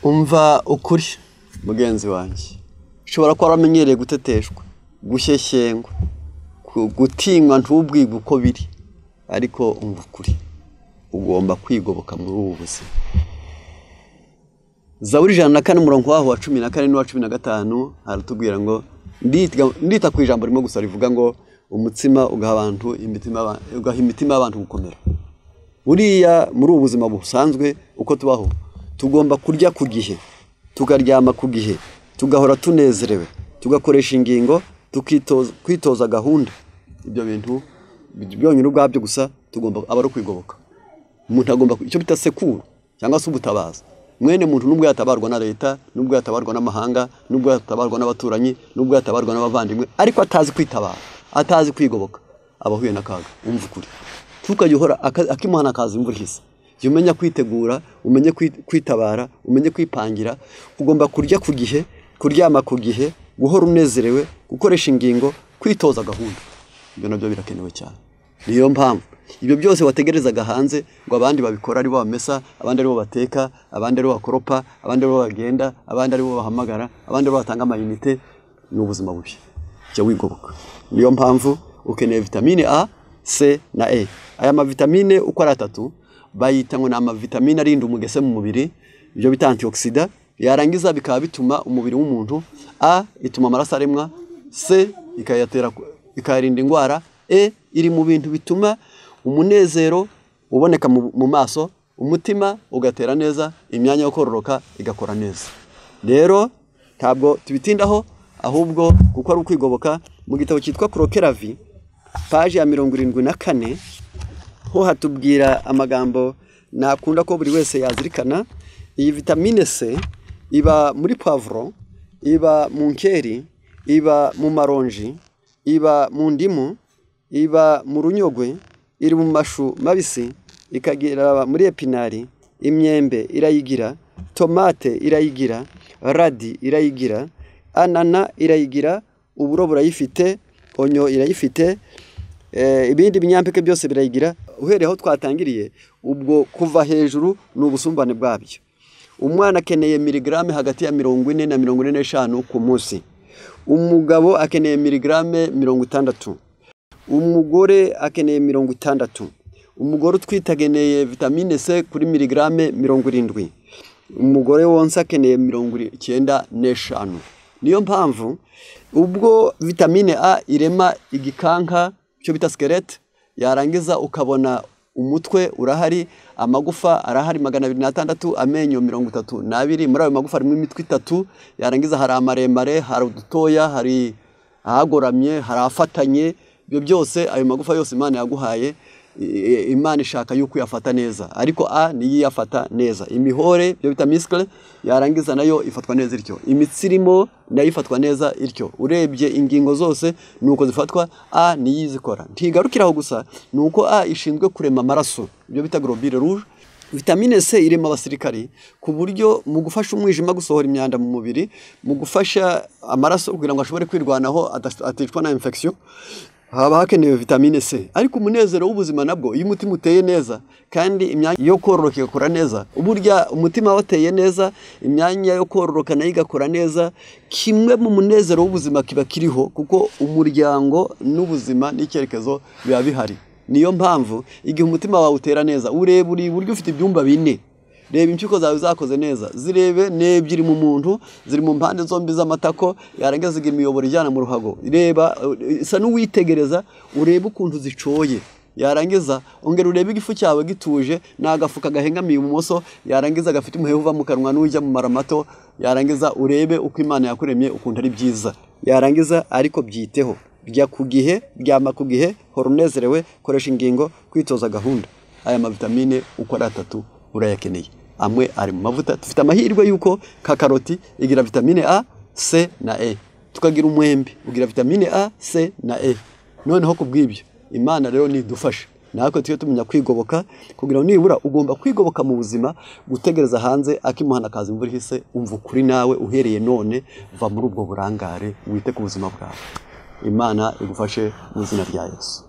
Umva ukuri mugenzi wanjye, ushobora kuba waramenyereye guteteshwa, gushyeshyengwa, gutinywa ntubwirwe uko biri, ariko umva ukuri, ugomba kwigoboka muri ubu buzima. Zaburi 104 umurongo waho wa 14 n'uwa 15 haratubwira ngo ndita ku ijambo rimwe gusa rivuga ngo umutsima ugaha abantu imitima, ugaha imitima y'abantu gukomera. Buriya muri ubu buzima busanzwe uko tubaho, tugomba kurya ku gihe, tukaryama ku gihe, tugahora tunezerewe, tugakoresha ingingo, kwitoza gahunda. Ibyo bintu byonyine ubwabyo gusa tugomba aba ari ukwigoboka. Umuntu agomba icyo bita sekuru cyangwa se ubutabazi. Mwene muntu nubwo yatabarwa na leta, nubwo yatabarwa n'amahanga, nubwo yatabarwa n'abaturanyi, nubwo yatabarwa n'abavandimwe, ariko atazi kwitabara, atazi kwigoboka, aba ahuye n'akaga. Umva ukuri, ntukajye uhora akimuhana akaza imvura ihise. Jya umenya kwitegura, umenye kwitabara, umenye kwipangira. Ugomba kurya ku gihe, kuryama ku gihe, guhora unezerewe, gukoresha ingingo, kwitoza gahunda. Ibyo nabyo birakenewe cyane. Niyo mpamvu ibyo byose wategerezaga hanze ngo abandi babikora, aribo bamesa, abandi aribo bateka, abandi aribo bakoropa, abandi aribo bagenda, abandi aribo bahamagara, abandi aribo batanga amayinite, ni ubuzima bubi. Jya wigoboka. Niyo mpamvu ukeneye vitamine A, C na E. Aya mavitamine uko ari atatu bayita ngo ni amavitamine arinda umugese mu mubiri, ibyo bita antioxida, yarangiza bikaba bituma umubiri w'umuntu, A ituma amaraso aremwa, C ikayatera ikayarinda indwara, E iri mu bintu bituma umunezero uboneka mu maso, umutima ugatera neza, imyanya yo kororoka igakora neza. Rero ntabwo tubitindaho, ahubwo kuko ari ukwigoboka. Mu gitabo cyitwa Croquer-la-Vie, page ya 74, ho hatubwira amagambo nakunda ko buri wese yazirikana. Iyi vitamine C iba muri poivron, iba mu nkeri, iba mu maronji, iba mu ndimu, iba mu runyogwe, iri mu mashu mabisi, ikagira muri epinari, imyembe irayigira, tomate irayigira, radi irayigira, anana irayigira, uburo burayifite, onyo irayifite, ibindi binyampeke byose birayigira. Uhereye aho twatangiriye, ubwo kuva hejuru ni ubusumbane bwabyo. Umwana akeneye miligrame hagati ya 40 na 45 ku munsi. Umugabo akeneye miligrame 60. Umugore akeneye 60. Umugore utwite akeneye vitamine C kuri miligrame 70. Umugore wonsa akeneye 95. Niyo mpamvu ubwo vitamine A irema igikanka cyo bita skelete, yarangiza ukabona umutwe urahari, amagufa arahari 206, amenyo 32, muri ayo magufa harimo imitwe 3, yarangiza hari amaremare, hari udutoya, hari ahagoramye, hari afatanye. Ibyo byose ayo magufa yose Imana yaguhaye, Imana ishaka yuko uyafata neza, ariko A niyo iyafata neza. Imihore byo bita muscle, yarangiza nayo ifatwa neza ityo. Imitsi irimo nayo ifatwa neza ityo. Urebye ingingo zose nuko zifatwa, A niyo izikora. Ntigarukira aho gusa, nuko A ishinzwe kurema amaraso, ibyo bita globule rouge. Vitamine C irema abasirikari ku buryo mu gufasha umwijima gusohora imyanda mu mubiri, mu gufasha amaraso kugira ngo ashobore kwirwanaho aticwa na infection, haba hakenewe vitamine C. Ariko umunezero w'ubuzima nabwo, iyo umutima uteye neza kandi imyanya yo kororoka igakora neza, burya umutima wateye neza, imyanya yo kororoka nayo igakora neza, kimwe mu munezero w'ubuzima kiba kiriho, kuko umuryango n'ubuzima n'icyerekezo biba bihari. Niyo mpamvu igihe umutima wawe utera neza, ureba uri buryo ufite ibyumba 4, reba impyiko zawe zakoze neza, zirebe n'ebyiri mu muntu, ziri mu mpande zombi z'amatako, yarangiza zigira imiyoboro ijyana mu ruhago. Reba, isa n'uwitegereza, urebe ukuntu zicoye, yarangiza ongera urebe igifu cyawe gituje, n'agafuka gahengamiye ibumoso, yarangiza gafite umuheha uva mu kanwa n'ujya mu mara mato, yarangiza urebe uko Imana yakuremye ukuntu ari byiza, yarangiza ariko byiteho. Rya ku gihe, ryama ku gihe, hora unezerewe, koresha ingingo, kwitoza gahunda. Aya mavitamine uko ari 3 urayakeneye. Amwe ari mu mavuta. Dufite amahirwe yuko ka karoti igira vitamine A, C na E. Tukagira umwembe ugira vitamine A, C na E. Noneho kubw'ibyo Imana rero nidufasha natwe tujye tumenya kwigoboka, kugira ngo nibura ugomba kwigoboka mu buzima, gutegereza hanze akimuhana kaza imvura ihise. Umva ukuri nawe uhereye none, va muri ubwo burangare, wite ku buzima bwawe. Imana igufashe mu izina rya Yesu.